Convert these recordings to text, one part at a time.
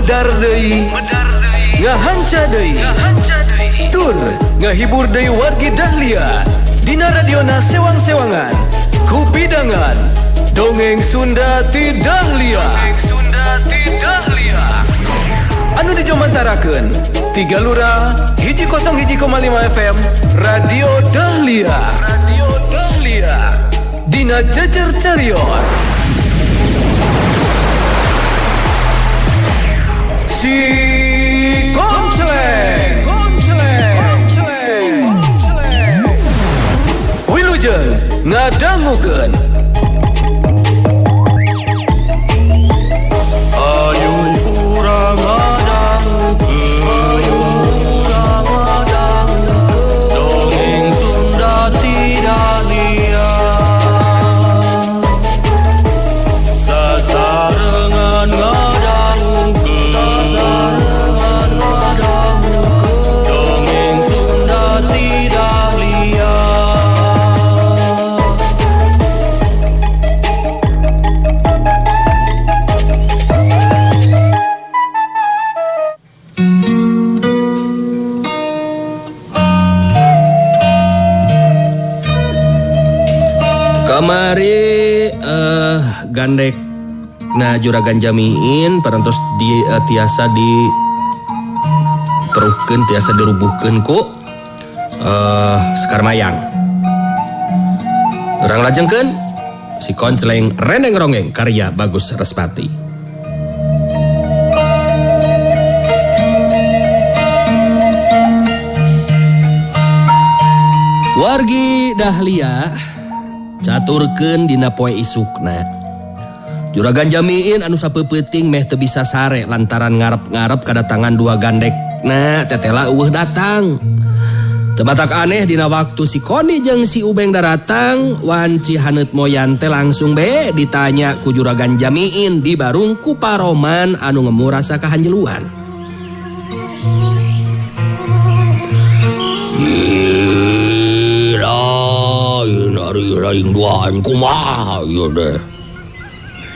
Medar deui, ngahanca deui, tur ngahibur deui wargi Dahlia dina radiona sewang-sewangan ku pidangan Dongeng Sunda ti Dahlia. Dongeng Sunda ti Dahlia anu dijomantarakeun tiga lura 101,5 FM Radio Dahlia. Radio Dahlia dina Jejer Carios Si Koncleng, Koncleng, Koncleng, Koncleng. Wilujeng ngadangukeun. Ayo urang ngadangukeun, ayo urang ngadangukeun, dongeng Sunda ti Dahlia. Sasarengan ngadangukeun, sasarengan ngadangukeun, dongeng Sunda ti Dahlia. Kamari gandek na Juragan Jamiin parantos di tiasa di peruhkeun, tiasa dirubuhkeun ku Sekar Mayang. Urang lajengkeun si Koncleng Rendeng Ronggeng karya Bagus Respati. Wargi Dahlia caturkeun dina poe isukna. Juragan Jamiin anu sapeupeting meh teu bisa sare lantaran ngarep-ngarep kadatangan dua gandekna tetela eueuh datang. Teu batak aneh dina waktu si Koni jeung si Ubeng daratang, wanci haneut moyan teh langsung be ditanya ku Juragan Jamiin di barung ku paroman anu ngemu rasa kahanjeluan. Lain ari lain duaan kumaha ieu teh.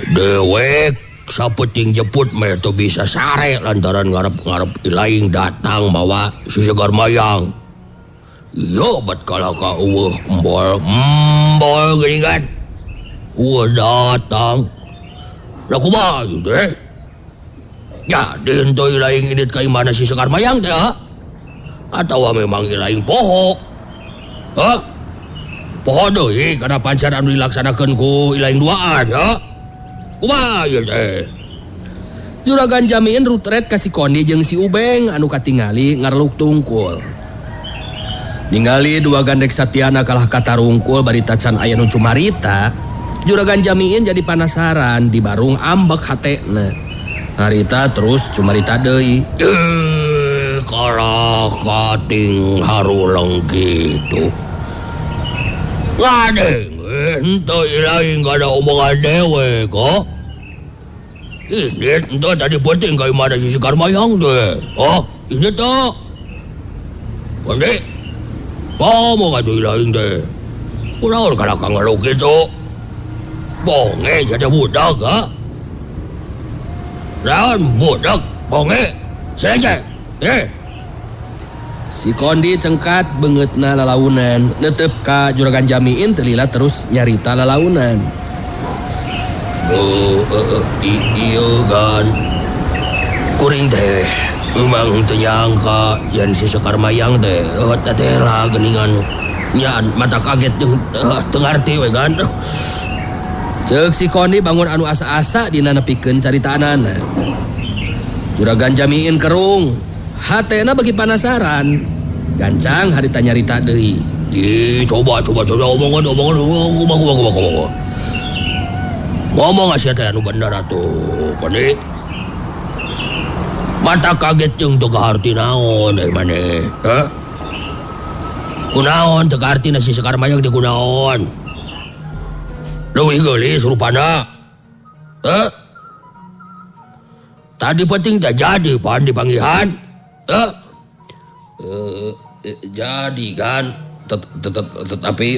Dewek sapeting jeput meh teu bisa sare lantaran ngarep-ngarep ilaing datang mawa si Sekar Mayang. Ieu bat kalaka eueuh embol embol geuningan. Eueuh datang. Lah kumaha ieu teh? Jadi henteu ilaing indit ka imahna si Sekar Mayang teh ha? Atawa memang ilaing poho? Hah? Poho deui kana pancar anu dilaksanakeun ku ilaing duaan ha? Kumaha ieu teh? Juragan Jamiin rutret ka si Kondi jeung si Ubeng anu katingali ngarluk tungkul. Ningali dua gandek Satiana kalah katarungkul bari tacan aya nu cumarita, Juragan Jamiin jadi panasaran di barung ambek hatena. Harita terus cumarita deui. Kalah kating haruleng kitu. Ngadeng, henteu ilaing kada omongan dewek, oh. Ini henteu tadi penting ka imah si Sekar Mayang teh. Oh, ini teh. Kondi. Ngomong atuh ilaing teh. Kunaon kana ka ngeluh kitu? Bonge jadi budak, ha? Naon budak, bonge. Sege. Si Kondi cengkat beungeutna lalaunan, neuteup ka Juragan Jamiin teu lila terus nyarita lalaunan. Ieu gan. Kuring teh memang teu nyangka yen si Sekar Mayang teh tetela geuningan. Nya mata kaget jeung teu ngarti we gan. Ceuk si Kondi bangun anu asa-asa dina nepikeun caritaanana. Juragan Jamiin kerung. Hatena bagi panasaran. Gancang harita nyarita deui. Ih, coba omongan kumaha. Ngomong sia teh anu bener atuh, Kondi. Mata kaget jeung teu kaharti naon euy maneh. Hah? Kunaon teu kahartina si Sekar Mayang teh kunaon? Leuwih geulis rupana. Hah? Tadi penting teh jadi pan dipanggihan. Jadi kan tetapi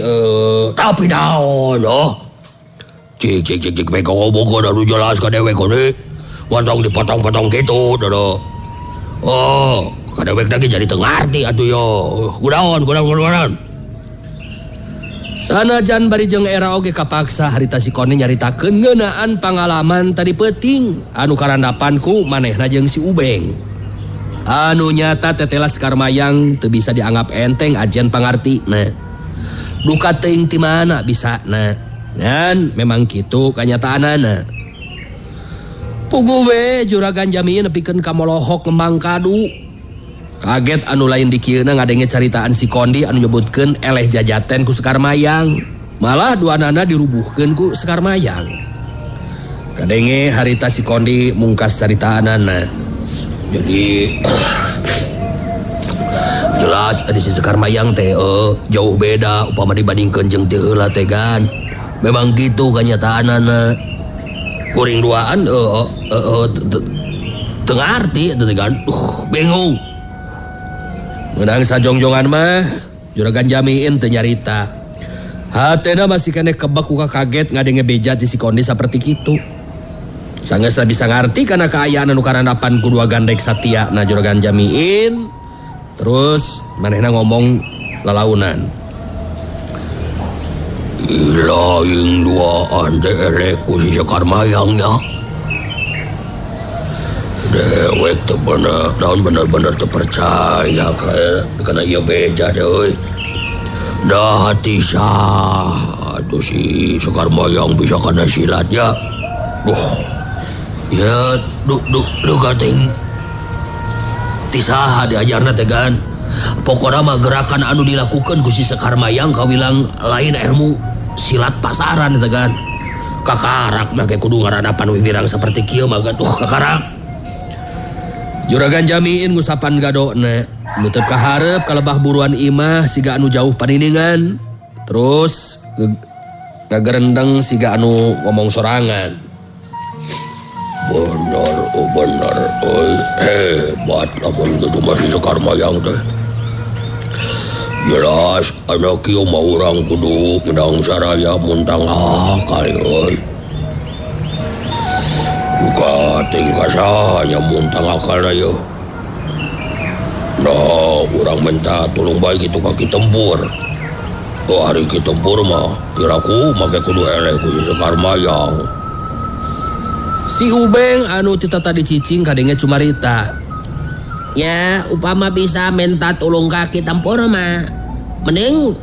tapi naon oh. Cik cik cik cik beko ngomong anu jelas ka dewek kondi. Montong dipotong-potong gitu dodo. Oh, kadewek lagi jadi teu ngarti atuh yo. Kunaon, kunaon. Sanajan bari jeung era oge kapaksa harita si Kondi nyaritakeun ngeunaan pangalaman tadi peuting anu karandapan ku manehna jeung si Ubeng. Anu nyata tetela Sekar Mayang teu bisa dianggap enteng ajian pangartina. Duka teuing ti mana bisana. Ngan memang kitu kanyataanana. Puguh we Juragan Jamiin nepikeun ka molohok ngembang kadu. Kaget anu lain dikieuna ngadenge caritaan si Kondi anu nyebutkeun eleh jajaten ku Sekar Mayang. Malah duanana dirubuhkeun ku Sekar Mayang. Kadenge harita si Kondi mungkas caritaanana. Jadi jelas ada si Sekar Mayang teh jauh beda upama dibandingkeun jeung teu heula teh kan. Memang gitu kanyataanana. Kuring duaan teu ngarti teh kan. Bingung. Menang sajongjongan mah Juragan Jamiin teu nyarita. Hatena masih keneh kebek ku kaget ngadenge beja ti si Kondi saperti kitu. Sanggeus bisa ngarti kana kaayaan anu karandapan ku dua gandek satia na Juragan Jamiin. Terus manehna ngomong lalaunan. Ilaing duaan teh eleh ku si Sekar Mayang nya. Dewek teu bener, naon bener-bener teu percaya kana ieu beja teh euy. Dah hati sah atuh si Sekar Mayang bisa kana silat ya. Duh. Ya, duh gating ti saha diajarna teh kan. Pokona mah gerakan anu dilakukan ku si Sekar Mayang kawilang lain ilmu silat pasaran teh kan. Kakarak mah kudu ngaranapan wiwirang saperti kieu mah tuh kakarak. Juragan Jamiin ngusapan gadokna, nutup kaharep kalebah buruan imah siga anu jauh paniningan. Terus ngagerendeng siga anu ngomong sorangan. Bener, oh bener, oi, hebat lamun gitu masih Sekar Mayang teh. Jelas anak kieu mah urang kudu menang saraya muntang akal euy. Duka tingkah sahanya muntang akal ieu. Nah, urang minta tulung bae kitu ka Ki Tempur. Oh, hari Ki Tempur mah kiraku make kudu eleh ku si Sekar Mayang. Si Ubeng anu tita tadi cicing kadenge cumarita. Ya, upama bisa minta tulung ka Ki Tempur mah mending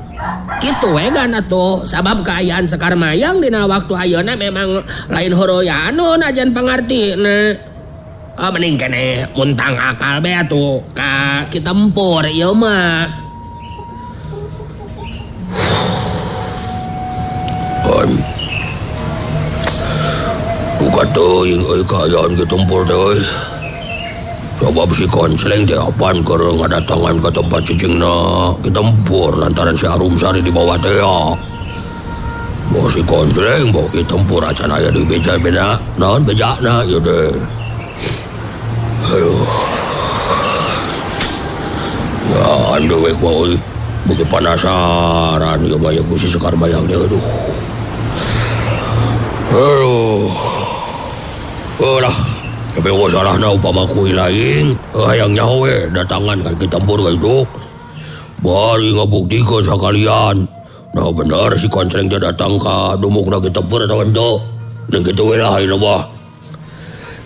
kitu we gan atuh, sabab kaayaan Sekar Mayang dina waktu ayeuna memang lain horoya anu najan pangartina. Oh, mending keneh muntang akal be atuh ka Ki Tempur ieu mah. Duka teuing euy kaayaan Ki Tempur teh euy. Sabab si Konsleng teh apan keur ngadatangan ka tempat cicingna Ki Tempur lantaran si Arum Sari di bawah teh ya. Boh si Konsleng boh Ki Tempur acan aya di beja beda naon bejana ieu teh. Aduh. Ya andewek mah euy beuki panasaran ieu mah ku si Sekar Mayang teh aduh. Aduh. Ulah, tapi salahna upama ku lain, hayang nyaho we datangan ka Ki Tempur ka itu. Bari ngabuktikeun sakalian. Nah bener si Konsleng teh datang ka dumukna Ki Tempur atawa henteu. Nang kitu we lah ayeuna mah.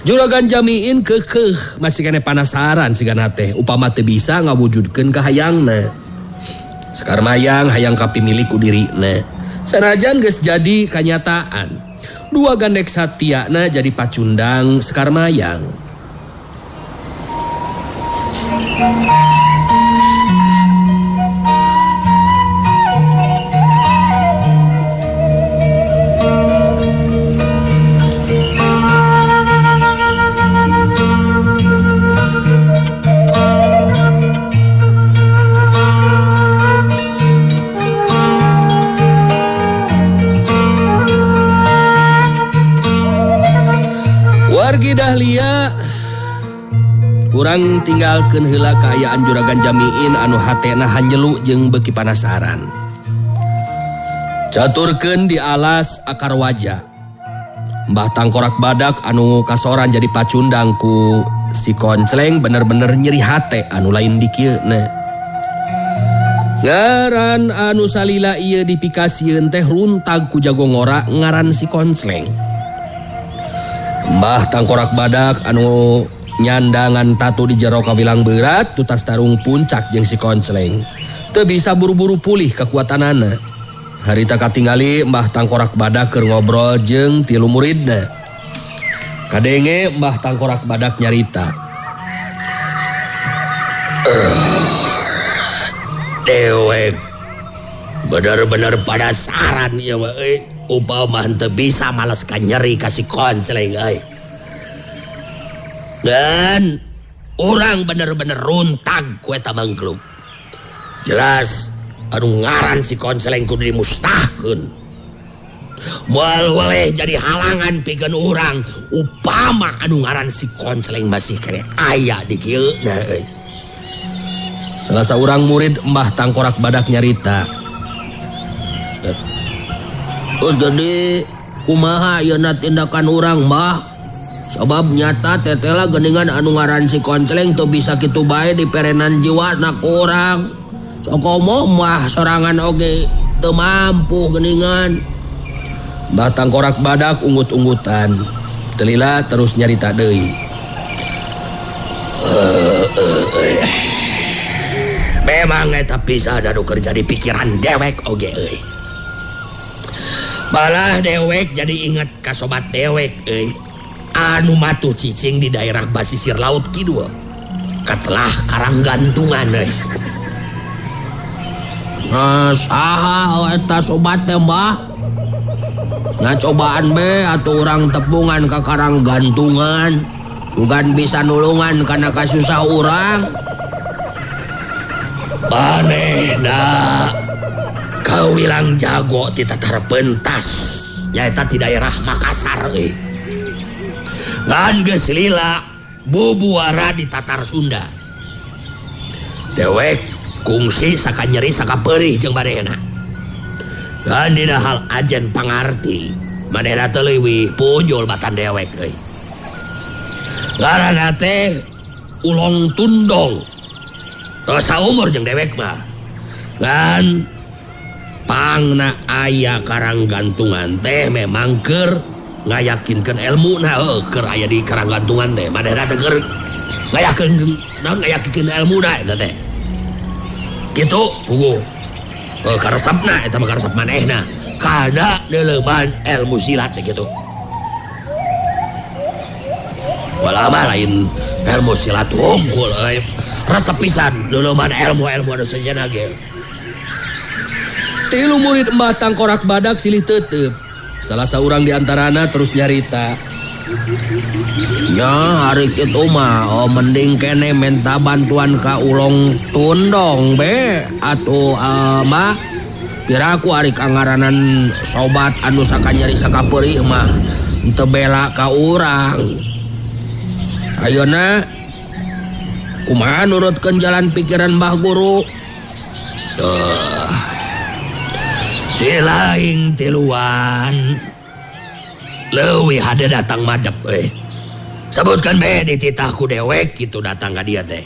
Juragan Jamiin keukeuh masih keneh panasaran sigana teh upama teu bisa ngawujudkeun kahayangna. Sekar Mayang hayang kapimilik ku dirina. Sanajan geus jadi kanyataan. Dua gandek satiana jadi pacundang Sekar Mayang. Wargi Dahlia kurang tinggalkeun heula kaayaan Juragan Jamiin anu hatena hanjelu jeung beuki panasaran. Caturkeun di alas akar waja. Mbah Tangkorak Badak anu kasoran jadi pacundang ku si Koncleng bener-bener nyeri hate anu lain dikieuna. Ngaran anu salila ieu dipikasieun teh runtag ku jago ngora ngaran si Koncleng. Mbah Tangkorak Badak anu nyandangan tatu di jero kawilang berat tutas tarung puncak jeung si Koncleng. Teu bisa buru-buru pulih kekuatanana. Harita katingali Mbah Tangkorak Badak keur ngobrol jeung tilu muridna. Kadenge Mbah Tangkorak Badak nyarita. Dewek bener-bener pada saran ya euy. Upama henteu bisa males ka nyeri ka si Koncleng euy. Dan urang bener-bener runtag ku eta mangkluk. Jelas anu ngaran si Koncleng kudu dimustahkeun. Moal weleh jadi halangan pikeun urang upama anu ngaran si Koncleng masih keneh aya di kieu na euy. Salah saurang murid Mbah Tangkorak Badak nyarita. Oh, jadi kumaha ayeuna tindakan urang Mbah? Sabab nyata tetela geuningan anu ngaran si Koncleng teu bisa kitu bae diperenan jiwa na ku urang. Sokomo mah sorangan oge teu mampu geuningan. Mbah Tangkorak Badak unggut-unggutan. Telila terus nyarita deui. Memang eta bisa anu keur jadi pikiran dewek oge euy. Malah dewek jadi inget ka sobat dewek euy. Anu matuh cicing di daerah basisir laut kidul. Katelah karang gantungan euy. Nah, saha eta sobat teh Mbah? Ngacobaan be atuh urang tepungan ka karang gantungan. Bukan bisa nulungan kana kasusah urang. Manehna kawilang jago ti tatar pentas nyaeta di daerah Makassar euy. Ngan geus lila bubuara di tatar Sunda. Dewek kungsi saka nyeri saka perih jeung manehna. Dan dina hal ajen pangarti manehna teh leuwih punjul batan dewek euy. Ngaranna teh Ulong Tundong. Teu saumur jeung dewek mah. Ngan pangna aya karang gantungan teh memang keur ngayakinkeun elmuna heuh keur aya di karang gantungan teh manehna teh keur ngayakinkeun elmuna eta teh. Kitu puguh. Karesepna eta mah karesep manehna kana neuleuman ilmu silat teh kitu. Walama lain ilmu silat hungkul euy. Resep pisan neuleuman ilmu-ilmu anu sejenna ge. Tilu murid Mbah Tangkorak Badak silih tetep. Salah saurang di antarana terus nyarita. Ya hari itu mah oh, mending kene minta bantuan ka Ulong Tundong be atuh mah piraku ari kangaranan sobat anu sakanyari sakapeurih mah teu bela ka urang. Ayeuna kumaha nurutkeun jalan pikiran Mbah Guru? Si laing tiluan leuwih hade datang madep euy. Sebutkan be dititah ku dewek kitu datang ka dia teh.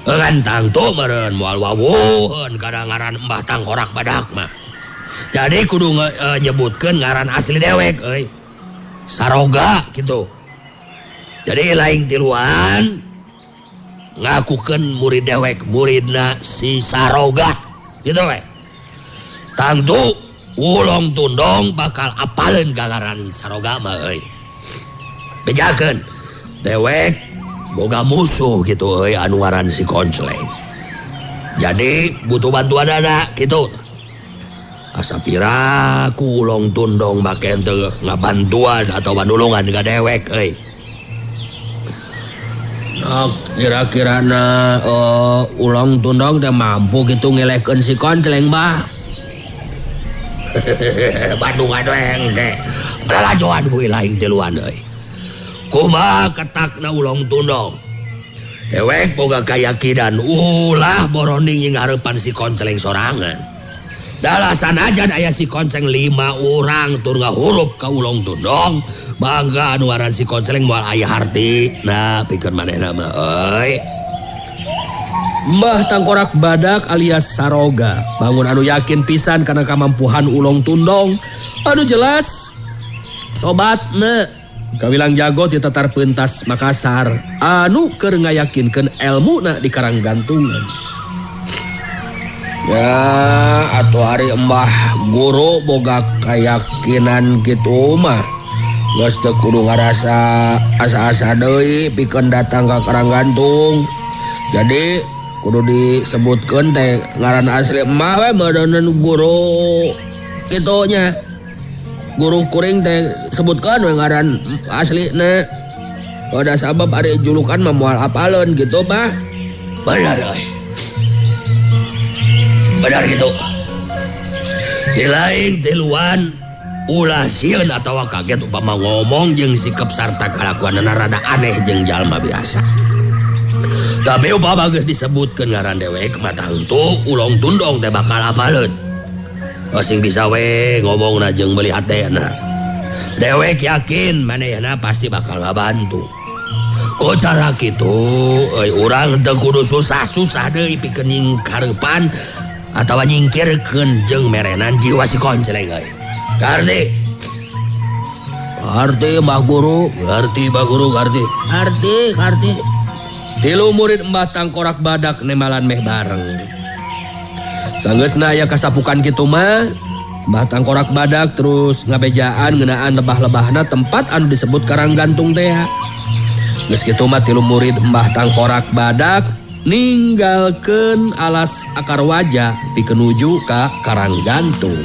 Ngan tangtu meureun moal wawuheun kana ngaran Mbah Tangkorak Badak mah. Jadi kudu nyebutkeun ngaran asli dewek euy. Saroga kitu. Jadi laing tiluan ngakukeun murid dewek, muridna si Saroga kitu we. Tangtu Ulong Tundong bakal apaleun ka ngaran Saroga mah euy. Bejakeun dewek boga musuh gitu euy anu ngaran si Koncleng. Jadi butuh bantuanana kitu. Asa pira ku Ulong Tundong make teu ngabantuan atawa nulungan ka dewek euy. Nah, kira-kira na Ulong Tundong teh mampu gitu ngelehkeun si Koncleng Bah. Bandung adueng teh. Lalajoan kuwi laing tiluan euy. Kumaha ketakna Ulong Tundong? Dewek boga kayakinan ulah boroning jeung hareupan si Koncleng sorangan. Dalah sanajan aya si Konceng 5 orang tur ngahurup ka Ulong Tundong, bangga anu ngaran si Konceng moal aya harti. Nah, pikeun manehna mah euy. Mbah Tangkorak Badak alias Saroga bangun anu yakin pisan kana kamampuhan Ulong Tundong. Anu jelas sobatna kawilang jago ti tatar pentas Makassar anu keur ngayakinkeun elmuna di Karang Gantungan. Ya atuh ari Mbah Guru boga kayakinan kitu mah geus teu kudu ngarasa asa-asa deui pikeun datang ka Karang Gantung. Jadi kudu disebutkeun teh ngaran asli Mbah we meureunun guru kitu nya. Guru kuring teh sebutkeun we ngaran aslina. Pada sabab ari julukan mah moal apaleun gitu, Bah. Bener euy. Benar gitu. Silaing tiluan ulah sieun atawa kaget upama ngomong jeung sikap sarta kalakuanana rada aneh jeung jalma biasa. Tapi upama geus disebutkeun ngaran dewek mah tangtu Ulong Tundong teh bakal apaleun. Sing bisa we ngomongna jeung meuli hatena. Dewek yakin manehna pasti bakal ngabantu. Ku cara kitu euy urang teu kudu susah-susah deui pikeun nyingkareupan atawa nyingkirkeun jeung merenan jiwa si Koncleng euy. Ngarti? Ngarti Mbah Guru, ngarti Mbah Guru, ngarti. Ngarti, ngarti. Tilu murid Mbah Tangkorak Badak nemalan meh bareng. Sanggeusna aya kasapukan kitu mah, Mbah Tangkorak Badak terus ngabejaan ngeunaan lebah-lebahna tempat anu disebut Karang Gantung teh. Geus kitu mah tilu murid Mbah Tangkorak Badak ninggalkeun alas akar waja pikeun nuju ka Karang Gantung.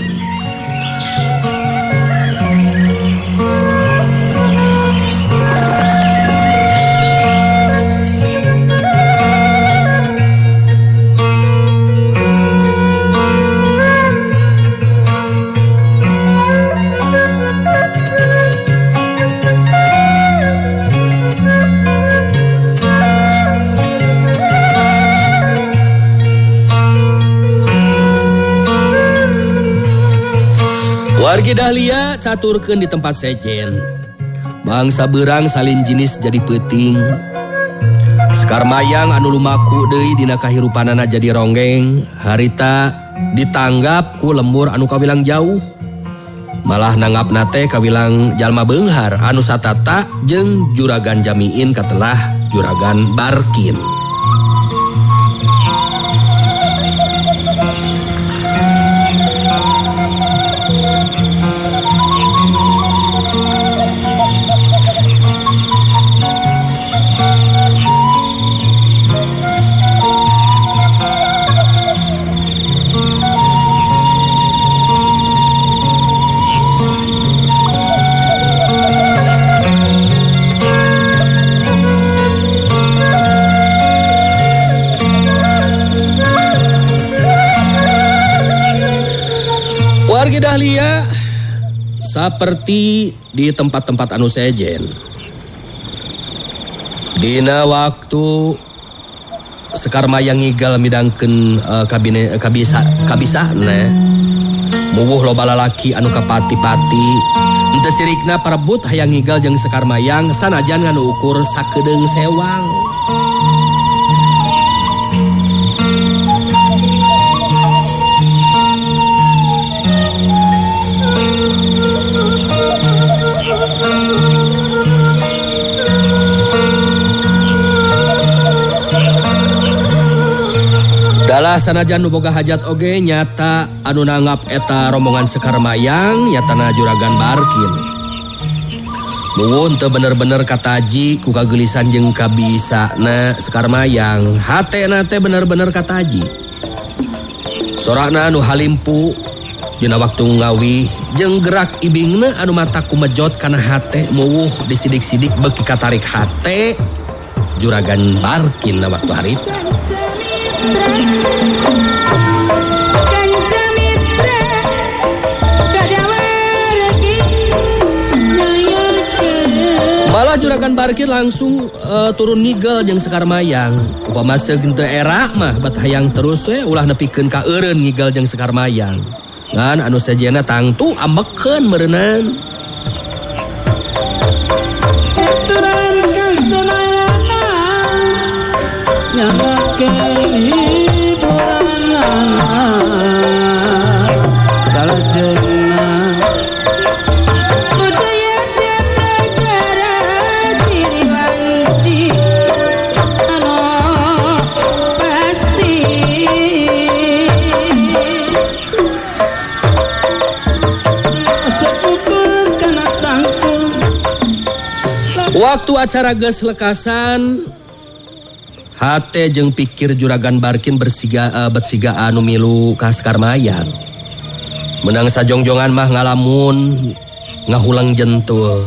Wargi Dahlia caturkeun di tempat sejen. Bangsa beurang salin jenis jadi peuting. Sekar Mayang anu lumaku deui dina kahirupanana jadi ronggeng, harita ditanggap ku lembur anu kawilang jauh. Malah nanggapna teh kawilang jalma beunghar anu satata jeung Juragan Jamiin katelah Juragan Barkin. Wargi Dahlia seperti di tempat-tempat anu sejen. Dina waktu Sekar Mayang ngigal midangkeun kabisana muwuh loba lalaki anu kapati-pati. Henteu sirikna parebut hayang ngigal jeung Sekar Mayang sanajan nganu ukur sakedeung sewang. Dalah sanajan nu boga hajat oge nyata anu nanggap eta rombongan Sekar Mayang nyatana Juragan Barkin. Muwun teu bener-bener kataji ku kageulisan jeung kabisana Sekar Mayang, hatena teh bener-bener kataji. Sorana anu halimpu dina waktu ngawih jeung gerak ibingna anu mata kumejot kana hate muwuh disidik-sidik beuki katarik hate Juragan Barkin na waktu harita. Malah Juragan Barkin langsung turun ngigel jeung Sekar Mayang. Upama seug teu era mah bet hayang terus we ulah nepikeun ka eureun ngigel jeung Sekar Mayang. Ngan anu sejenna tangtu ambekeun meureunnan. Waktu acara geus lekasan, hate jeung pikir Juragan Barkin bersiga bersiga anu milu ka Sekar Mayang. Menang sajongjongan mah ngalamun ngahulang jentul.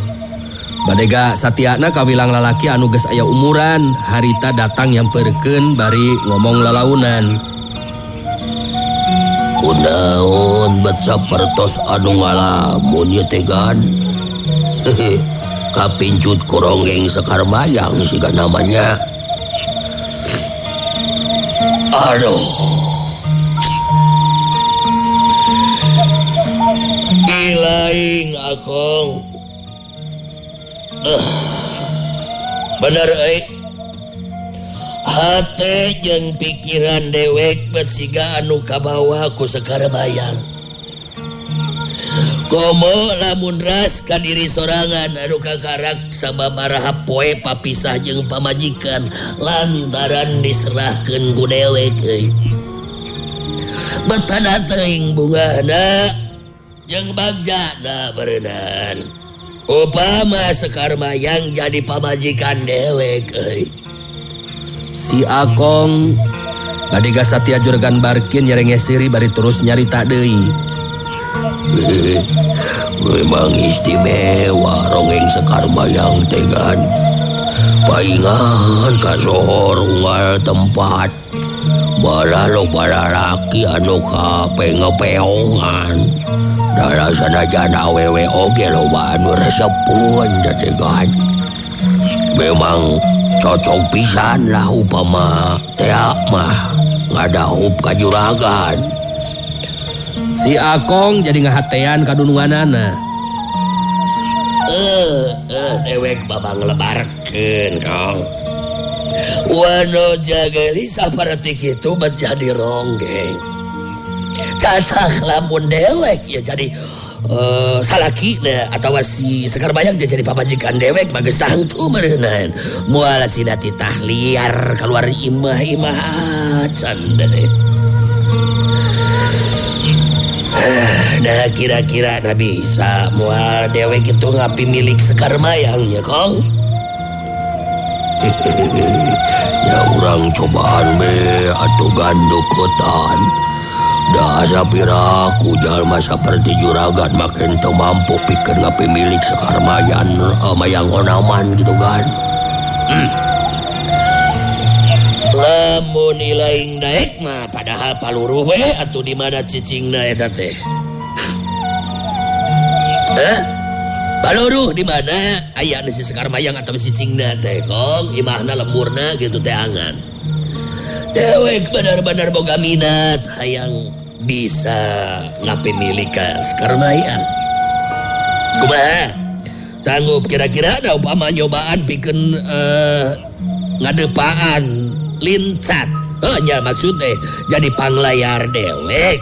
Badega satiana kawilang lalaki anu geus aya umuran, harita datang nyamperkeun bari ngomong lalaunan. Kunaon bet sapertos anu ngalamun ieu teh gan? Kapincut koronggeng Sekar Mayang siga namanya. Aduh. Ilaing akong. Bener euy. Hate jeung pikiran dewek bet siga anu kabawa ku Sekar Mayang. Komo lamun ras ka diri sorangan anu kakarak sababaraha poe papisah jeung pamajikan lantaran diserahkeun ku dewek euy. Betana teuing bungahna jeung bagjana beureunan. Upama Sekar Mayang jadi pamajikan dewek euy. Si Akong badega satia Juragan Barkin nyerenge siri bari terus nyarita deui. Memang istimewa ronggeng Sekar Mayang teh kan. Paingan kasohor unggal tempat. Malah loba lalaki anu kapengepeongan. Dala sanajan awewe oge loba anu resepun teh kan. Memang cocok pisan lah upama tea mah ngadahup ka juragan. Si Akong jadi ngahatean kadununganana. Dewek babang lebarkeun Kong. Wano jagali saperti kitu bet jadi ronggeng. Cacak lamun dewek ya jadi salaki na atawa si Sekar Mayang jadi papajikan dewek mah geus tangtu meureunnan. Moal sina titah liar keluar imah-imah acan teh. Nah kira-kira nah bisa moal dewek itu ngapi milik Sekar Mayang ya Kong. Ya urang cobaan be atuh ganduketan. Da sapiraku jalma saperti juragan makin teu mampu pikeun ngapi milik Sekar Mayang mayang onaman gitu kan. Lamun ilaing daek mah padahal paluruh we atuh di mana cicingna eta teh. Paluruh di mana aya si Sekar Mayang atau cicingna teh Kong, imahna lemburna gitu teh angan. Dewek benar-benar boga minat hayang bisa ngapi milik ka Sekar Mayang. Kumaha? Sanggup kira-kira da upama nyobaan pikeun ngadepaan lincat. Nya maksud teh jadi panglayar dewek.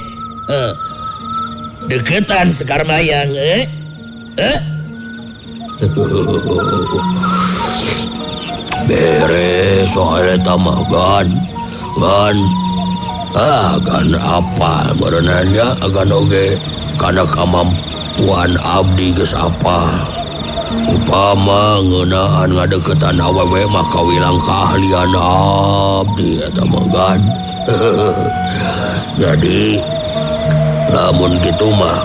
Deketan Sekar Mayang Beres soal eta mah gan. Gan gan apa berenangnya agan oge kana kamampuan abdi geus apa. Upama ngeunaan ngadeukeutan awewe mah kawilang kaahlian abdi eta mah gan. Jadi lamun kitu mah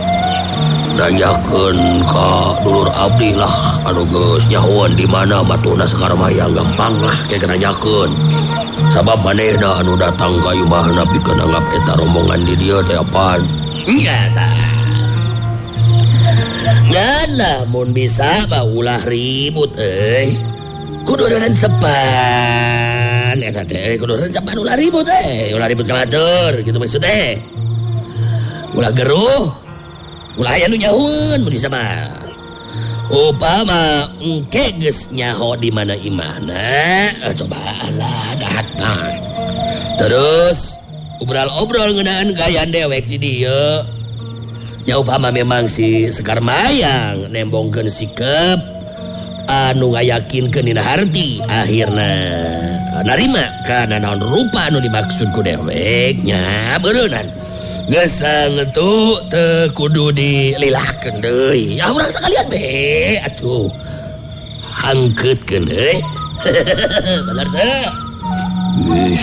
nanyakeun ka dulur abdi lah anu geus nyahoan di mana batuna Sekar Mayang gampang lah kayak nanyakeun. Sabab manehna anu datang ka imahna pikeun anggap eta rombongan di dieu teh apaan. Nya tah. Ngan lamun bisa mah ulah ribut euy. Kudu rencepan eta teh, kudu rencepan ulah ribut euy, ulah ribut ka batur kitu maksud teh. Ulah geruh. Ulah aya nu nyahueun mun bisa mah. Upama engke geus nyaho di mana imahna, cobaan lah datang. Terus obrol-obrol ngeunaan gayaan dewek di dieu. Ya upama memang si Sekar Mayang nembongkeun sikep anu ngayakinkeun dina harti akhirna narima kana naon rupa anu dimaksud ku dewek nya beureunan. Geus sangetu teu kudu dililakeun deui. Ya urang sakalian be atuh. Hangkeutkeun deui. Bener teu? Wis.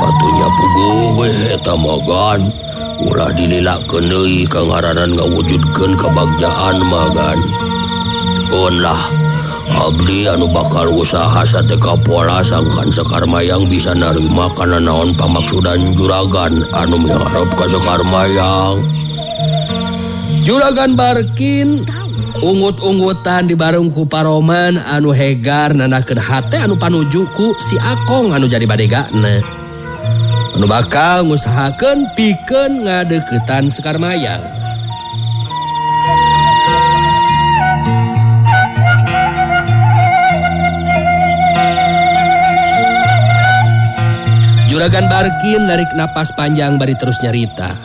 Atuh nya puguh we eta mah gan. Ulah dililakeun deui ka ngaranan ngawujudkeun kabagjaan mah gan. Keun lah abdi anu bakal usaha sateka pola sangkan Sekar Mayang bisa narima kana naon pamaksudan juragan anu miharep ka Sekar Mayang. Juragan Barkin ungut-ungutan di bareng ku paroman anu hegar nandakeun hate anu panuju ku si Akong anu jadi badegana. Anu bakal ngusahakeun pikeun ngadeuketan Sekar Mayang. Juragan Barkin narik napas panjang bari terus nyarita.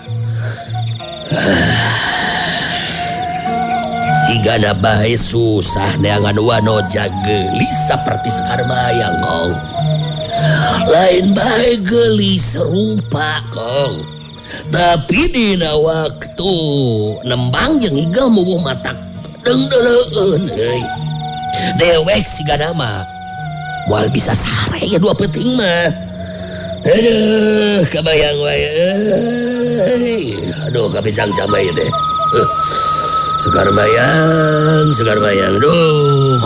Sigana bae susah neangan wanoja geulis saperti Sekar Mayang, Kong. Lain bae geulis serupa, Kong. Tapi dina waktu nembang jeung igel mubuh matak deungdeuleun euy. Dewek sigana mah moal bisa sare ya dua peuting mah. Aduh, kabayang wae euy. Aduh, kapicang camai teh. Sekar Mayang, duh.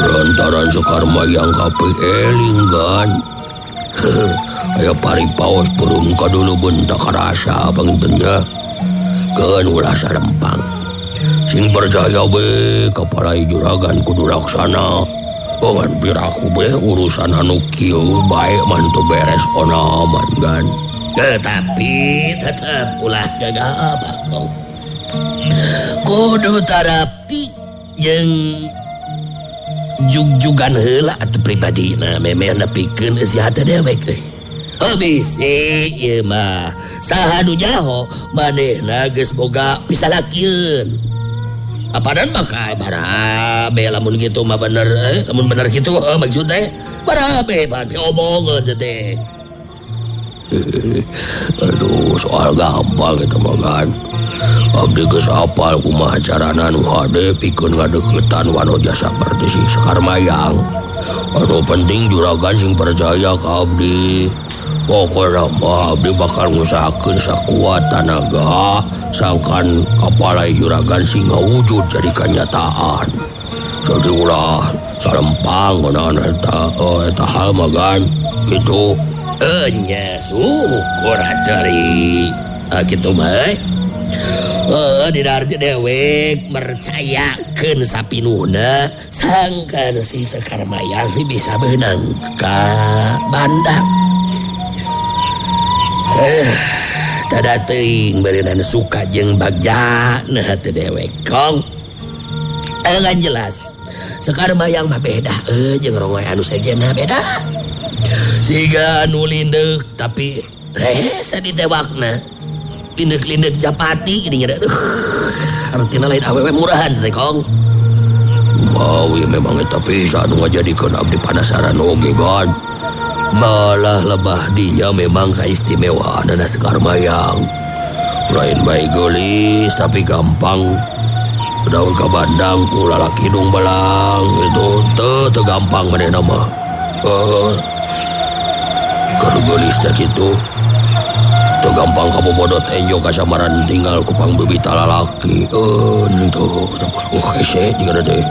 Lantaran Sekar Mayang kapi eling gan. Aya paripaos peureum kadulu bentak karasa pangintennya. Keun ulah salempang. Sing percaya we kapalai juragan kudu laksana. Ngan piraku be urusan anu kieu bae mah teu beres onaman gan. Tetapi tetep ulah gagabah Kong. Kudu tarapti jeung jugjugan heula atuh pribadina memeh nepikeun eusi hate dewek euy. Heuh bisi ieu mah saha nu nyaho manehna geus boga pisalakieun. Apadan bakal barabe lamun gitu mah bener lamun bener gitu maksud teh barabe pan omongan teh. Aduh soal gampang eta mah kan. Abdi geus apal kumaha carana nu hade pikeun ngadeukeutan wanoja saperti si Sekar Mayang. Anu penting juragan sing percaya ka abdi. Pokona mah abdi bakal ngusahakeun sakuat tanaga sangkan kapalai juragan sing ngawujud jadi kanyataan. Jadi ulah salempang ngeunaan eta eta hal mah gan kitu. Nya syukur ateri kitu mah. Dina arti dewek mercayakeun sapinuhna sangkan si Sekar Mayang bisa beunang ka bandang. Tada teuing beureunan suka jeung bagja nah teu dewek Kong. Ngan jelas Sekar Mayang mah beda jeung rongoy anu sejenna beda. Siga anu lindeuk tapi hese ditewakna. Lindeuk-lindeuk japati gini nya. Artina lain awewe murahan teh Kong. Wow, ya memang eta pisan nu ngajadikeun abdi panasaran oge gan. Malah lebah dinya memang kaistimewaanana Sekar Mayang. Lain bae geulis tapi gampang. Daun ka bandang ku lalaki hidung belang itu teu gampang manehna mah. Keur geulis teh kitu. Teu gampang kabobodot enjo kasamaran tinggal ku pangbibita lalaki. Tuh hese jiga teh.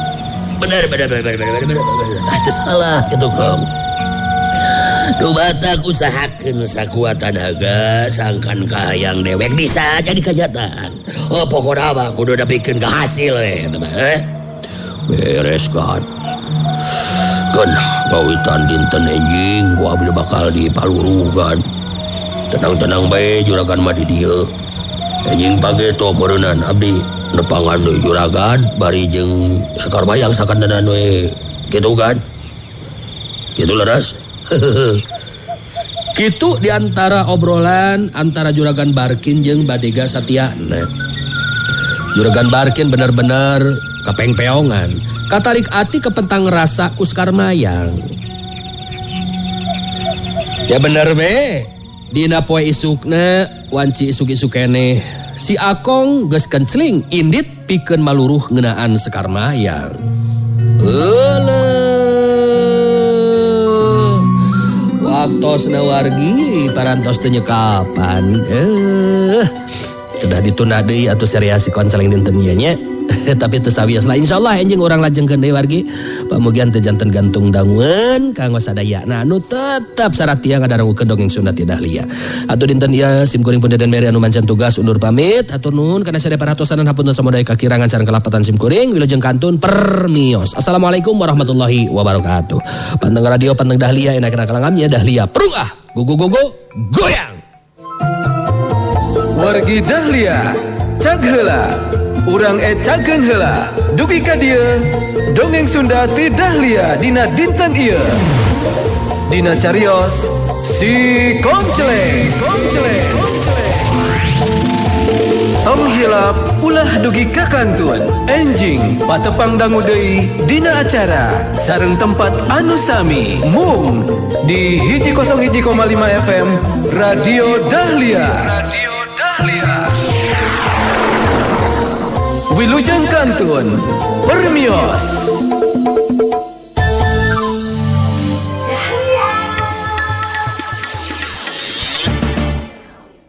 Bener. Tah teu salah kitu Kong. Nu batak usahakeun sakuat tanaga sangkan kahayang dewek bisa jadi kenyataan. Oh pokona mah kudu dapikeun ka hasil we eta mah. Beres kan. Keun gawitan dinten enjing ku abdi bakal dipalurugan. Tenang-tenang bae juragan mah di dieu. Anjing pageto meureunnan abdi nepangan deui juragan bari jeung Sekar Mayang sakantenan we. Kitu kan? Kitu leres. Kitu diantara obrolan antara Juragan Barkin jeung Badega Satyana. Juragan Barkin bener-bener kapengpeongan. Katarik ati kepentang rasa ku Sekar Mayang. Ya bener be. Dina poe isukna wanci isuk-isuk keneh si Akong geus kencling indit pikeun maluruh ngeunaan Sekar Mayang. Euleuh. Waktosna wargi parantos teu nyekapan. Kedah ditunda deui atuh seriasi konseling dinten ieu nya. Tapi teu sawios lah insyaallah enjing urang lajengkeun deui wargi. Pamugian teu janten gantung dangueun kanggo sadayana anu tetep saratia ngadangukeun dongeng Sunda ti Dahlia. Atuh dinten ieu sim kuring pun Deden Meri anu mancan tugas undur pamit. Hatur nuhun kana sadaya paratosanan hapunten samodaya kakirangan sareng kalapatan sim kuring wilujeng kantun permios. Assalamualaikum warahmatullahi wabarakatuh. Panteng radio panteng Dahlia enak-enak kalangamnya Dahlia prung ah go go go go goyang. Wargi Dahlia cag heula. Urang ecakeun heula. Dugi ka dieu dongeng Sunda ti Dahlia dina dinten ieu. Dina carios si Konceleng. Konceleng. Tong hilap ulah dugi ka kantun. Enjing patepang dangu deui dina acara sareng tempat anu sami mung di 101,5 FM Radio Dahlia. Radio Dahlia. Wilujeng kantun permios.